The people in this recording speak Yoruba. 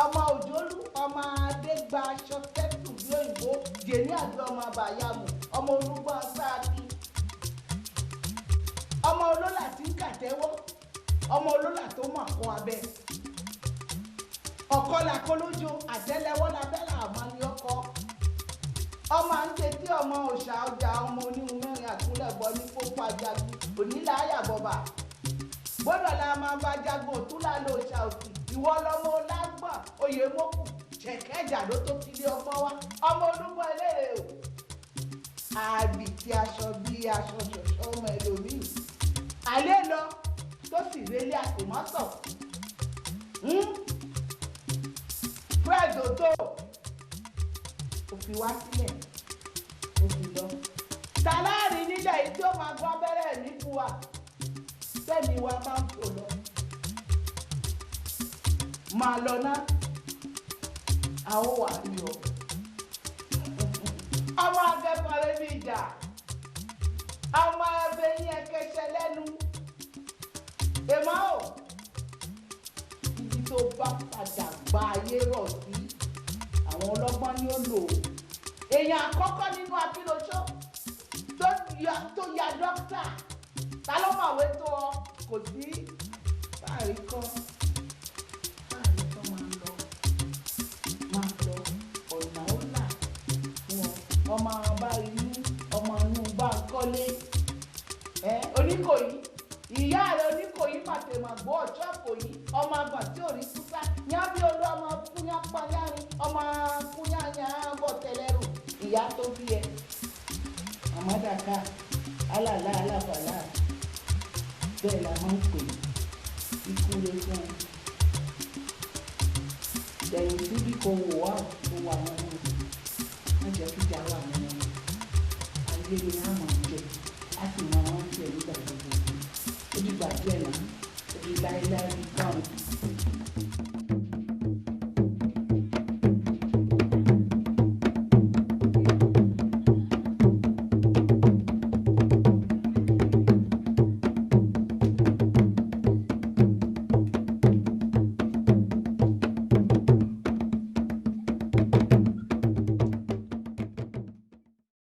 Ọmọ Òjòlú, ọmọ Adégbà aṣọ tẹ́tù bí òyìnbó, Jèní àti ọmọ Àbàyàmù, ọmọ Olúgbọ́n Sáàkì, ọmọ olólà tí ń kàtẹ́wọ́, ọmọ olólà tó mọ̀ kọ́ abẹ, ọ̀kọ́là kólójó, àtẹ́lẹwọ́ labẹ́là àmọ́ ni ọkọ, ọmọ à ń tẹ́tí, ọmọ òòṣà ọjà, ọmọ oníhun mẹ́rin àkúnlẹ̀bọ ní pópó ajagun onílà àyàbọ̀bà gbọ́dọ̀ la máa bá jagun òtúlà lò ṣà òsì. Ìwọ lọmọ lágbọ̀n oyè mọ́kù ṣẹ̀kẹ́jà ló tó ti lé ọgbọ́n wá, ọmọ Olúgbọ́n eléré o, àbìtì aṣọ bíi aṣọ ṣọ̀ṣọ́ ọmọ ẹlòmíì àlẹ́ lọ tó sì relé àkùmọ́sọ̀. Fred Oto ò fi wá sílẹ̀, ó fi lọ. Tàláàrin nílẹ̀ yìí tí ó máa gbọ́ abẹ́rẹ́ mi fún wa, tẹ́mi wa máa ń fò lọ. Máa lọ ná, a ó wà rí ọ. Ọmọ akẹ́kọ̀ọ́ rẹ bí ìjà, ọmọ ẹbẹ yín ẹkẹṣẹ lẹ́nu. Èmọ́ o, ibi tó bá padà gba ayé rọ̀ sí, àwọn ọlọ́gbọ́n ni ó lò ó. Èèyàn àkọ́kọ́ nínú akíloṣó tó ya dókítà, ta ló mọ̀wé tó ọ? Kò sí. Báàrí kọ́, báàrí kọ́, máa lọ, máa lọ, ọ̀nà ó là fún ọ. Ọmọ bá inú, ọmọ inú bá kọ́lé. Ẹ Oníkòyí, ìyá rẹ Oníkòyí màtẹ̀màgbọ́ ọ̀ṣọ́ kòyí, ọmọ àgbà tí ò rí kúsá, yá bí olú, ọmọ kúnyá pányárin, ọmọ kúnyá yá bọ̀ tẹlẹ́rù, ìyá tó bí ẹ. Àmọ́dàká, alàlá alábàlá, bẹ́ẹ̀ la máa ń pè ikú lè fún un. Lẹ́yìn síbí kò wò wá, kò wà wọn ní. Má jẹ́ kíjà wà nínú wọn. Ayé ni a mọ̀.